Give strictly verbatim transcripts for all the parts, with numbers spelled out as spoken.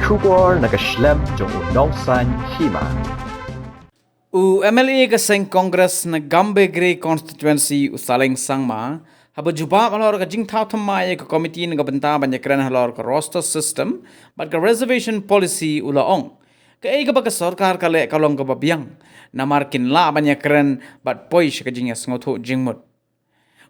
Khubor na ka shlem jong u Nongsaiñ Hima. U M L A ka seng Congress na Gambegre constituency u Saleng Sangma, haba jubab halor ka jingthaw thymmai ïa ka komiti na ka bynta ban ïakren halor ka roster system bad ka reservation policy, u la ong, kaei kaba ka sorkar ka leh ka long kaba biang, namar kin lah ban ïakren bad poi sha ka jingïasngewthuh jingmut.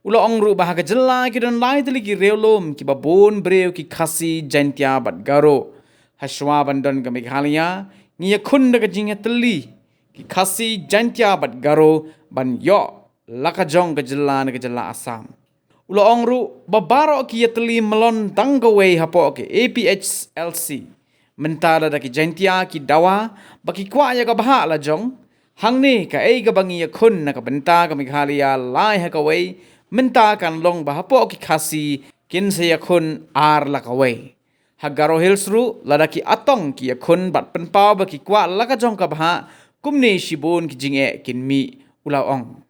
U la ong ruh ba ha ka jylla ki don lai tylli ki riewlum kiba bun briew ki Khasi, Jaintia bad Garo. Hashwa ban don ka Meghalaya, ngi ïakhun da ka jingïatylli ki Khasi, Jaintia bad Garo ban ïoh la ka jong ka jylla na ka jylla Assam. U la ong ruh ba baroh ki ïatylli mlien tang kawei hapoh ka A P H L C. Mynta lada ki Jaintia ki dawa ba ki kwah ïa ka bhah la jong, hangne kaei kaba ngi ïakhun na ka bynta ka Meghalaya lai ha kawei, mynta kan long ba hapoh ki Khasi kin sa ïakhun ar la kawei. Ha Garo Hills ruh, lada ki Atong ki ïakhun bad pynpaw ba ki kwah la ka jong ka bhah, kumne shibun ki jingeh kin mih, u la ong.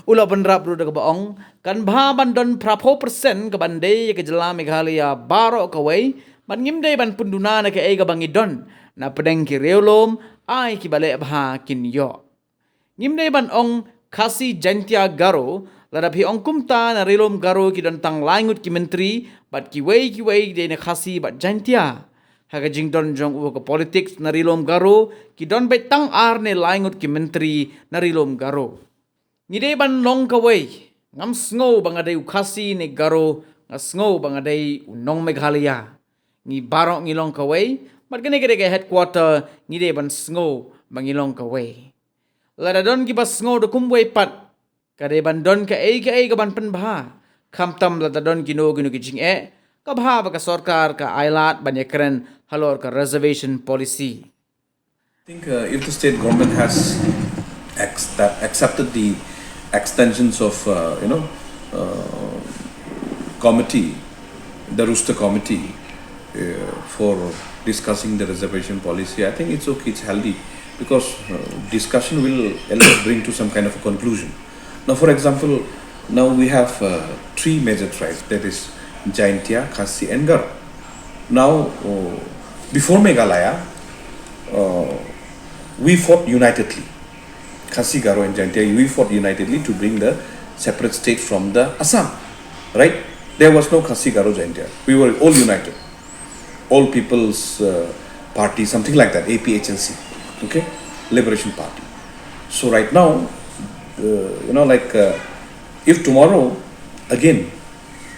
U la bynrap ruh da kaba ong, kan bha ban don phraphew percent kaban dei ïa ka jylla Meghalaya baroh kawei, bad ngim dei ban pynduna na kaei kaba ngi don, na pdeng ki riewlum, ai kiba leh bha kin ïoh. Ngim dei ban ong Khasi, Jaintia, Garo, lada phi ong kumta na ri lum Garo ki don tang lai ngut ki myntri, bad kiwei kiwei dei na Khasi bad Jaintia. Ha ka jingdon jong u ha ka politics na ri lum Garo, ki don beit tang ar ne lai ngut ki myntri na ri lum Garo. Ngi dei ban long kawei, ngam sngew ba nga dei u Khasi ne Garo, nga sngew ba nga dei u nong Meghalaya. Ngi baroh ngi long kawei, bad kane ka dei ka headquarter, ngi dei ban sngew ba ngi long kawei. Lada don kiba sngew da kumwei pat, ka dei ban don kaei kaei kaban pynbha. Khamtam lada don kino kino ki jingeh, ka bha ba ka sorkar ka ailad ban ïakren halor ka reservation policy. I think, uh, if the state government has ex-, that accepted the extensions of, uh, you know, uh, committee, the roster committee, uh, for discussing the reservation policy, I think it's okay, it's healthy, because, uh, discussion will always bring to some kind of a conclusion. Now, for example, now we have, uh, three major tribes, that is Jaintia, Khasi, and Garo. Now, uh, before Meghalaya, uh, we fought unitedly. Khasi, Garo, and Jaintia, we fought unitedly to bring the separate state from the Assam, right? There was no Khasi, Garo, Jaintia. We were all united. All People's, uh, Party, something like that, A P H L C, okay? Liberation Party. So right now, uh, you know, like, uh, if tomorrow, again,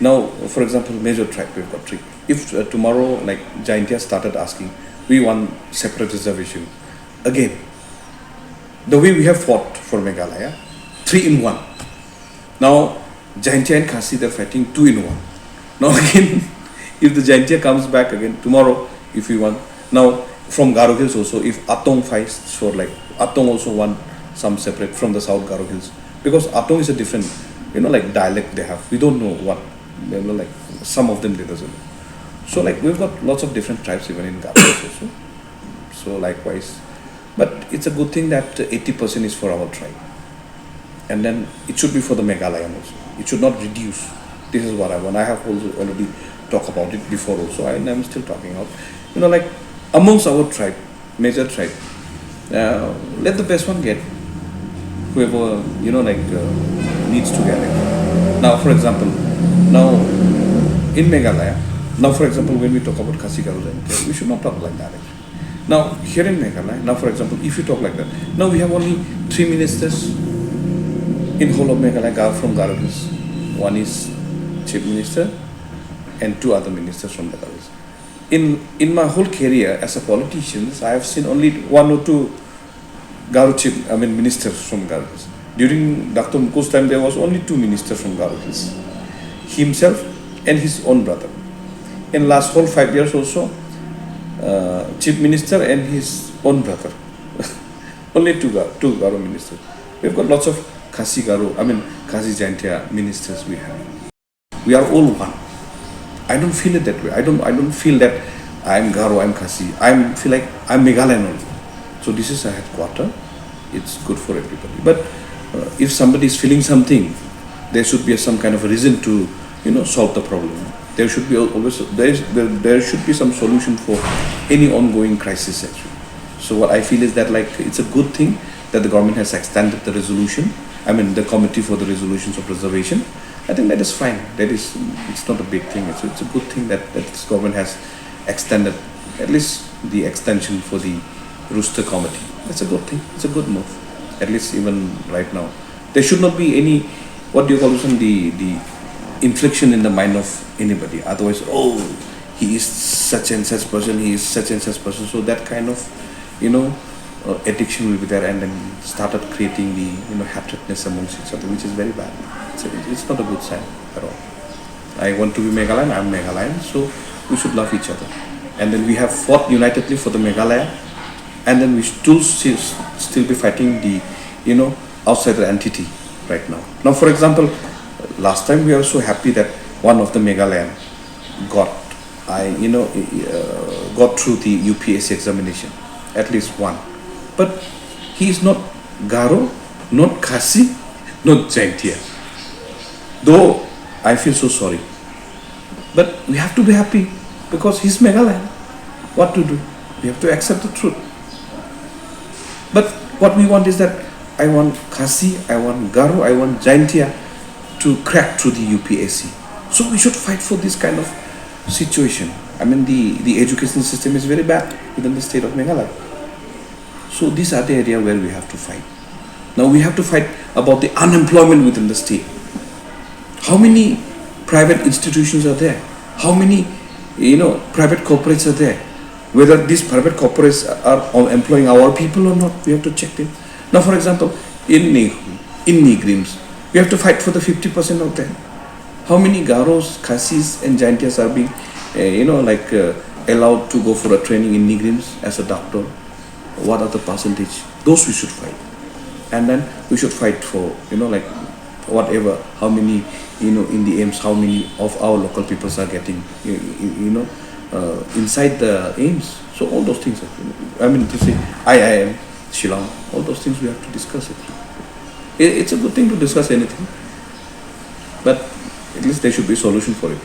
now, for example, major tribe, we've got three. If, uh, tomorrow, like, Jaintia started asking, "We want separate reservation," again, the way we have fought for Meghalaya, three in one. Now, Jaintia and Khasi, they're fighting two in one. Now again, if the Jaintia comes back again tomorrow, if we want, now from Garo Hills also, if Atong fights for, like, Atong also want some separate from the South Garo Hills, because Atong is a different, you know, like, dialect they have. We don't know what, you know, like, some of them they doesn't know. So, like, we've got lots of different tribes even in Garo Hills also. So likewise, but it's a good thing that eighty percent is for our tribe. And then it should be for the Meghalayan also. It should not reduce. This is what I want. I have also already talked about it before also, and I'm still talking out. You know, like, amongst our tribe, major tribe, uh, let the best one get. Whoever, you know, like, uh, needs to get it. Now, for example, now in Meghalaya, now for example, when we talk about Khasi Garo Jaintia, we should not talk like that. Now, here in Meghalaya, now for example, if you talk like that, now we have only three ministers in whole of Meghalaya, Garo, from Garo Hills. One is chief minister and two other ministers from the Garo Hills. In, in my whole career as a politician, I have seen only one or two Garo chief, I mean, ministers from Garo Hills. During Doctor Mukesh time, there was only two ministers from Garo Hills, himself and his own brother. In last whole five years also, uh, chief minister and his own brother. Only two Garo, two Garo ministers. We've got lots of Khasi Garo, I mean, Khasi Jaintia ministers we have. We are all one. I don't feel it that way. I don't, I don't feel that I'm Garo, I'm Khasi. I feel like I'm Meghalayan only. So this is a headquarter. It's good for everybody. But, uh, if somebody is feeling something, there should be some kind of a reason to, you know, solve the problem. There should be al-, always, there is, there, there should be some solution for any ongoing crisis, actually. So what I feel is that, like, it's a good thing that the government has extended the resolution, I mean, the committee for the resolutions of reservation. I think that is fine. That is, it's not a big thing. It's, it's a good thing that, that this government has extended at least the extension for the roster committee. That's a good thing. It's a good move, at least even right now. There should not be any, what do you call this one, the, the infliction in the mind of anybody. Otherwise, oh, he is such and such person, he is such and such person. So that kind of, you know, uh, addiction will be there, and then started creating the, you know, hatredness amongst each other, which is very bad. It's, a, it's not a good sign at all. I want to be Meghalayan, I'm Meghalayan, so we should love each other. And then we have fought unitedly for the Meghalaya, and then we still, still, still be fighting the, you know, outsider entity right now. Now, for example, last time we are so happy that one of the Meghalayan got, I, you know, uh, got through the U P S C examination, at least one. But he is not Garo, not Khasi, not Jaintia. Though I feel so sorry. But we have to be happy because he's Meghalayan. What to do? We have to accept the truth. But what we want is that I want Khasi, I want Garo, I want Jaintia to crack through the U P S C. So we should fight for this kind of situation. I mean, the, the education system is very bad within the state of Meghalaya. So these are the area where we have to fight. Now we have to fight about the unemployment within the state. How many private institutions are there? How many, you know, private corporates are there? Whether these private corporates are employing our people or not, we have to check them. Now, for example, in NEHU, in NEIGRIHMS, we have to fight for the fifty percent of them. How many Garos, Khasis, and Jaintias are being, uh, you know, like uh, allowed to go for a training in NEIGRIHMS as a doctor? What are the percentage? Those we should fight, and then we should fight for, you know, like, whatever, how many, you know, in the AIIMS, how many of our local peoples are getting, you, you, you know, uh, inside the AIIMS. So all those things, I mean to say, I I M Shillong, all those things we have to discuss it. It, it's a good thing to discuss anything, but at least there should be a solution for it.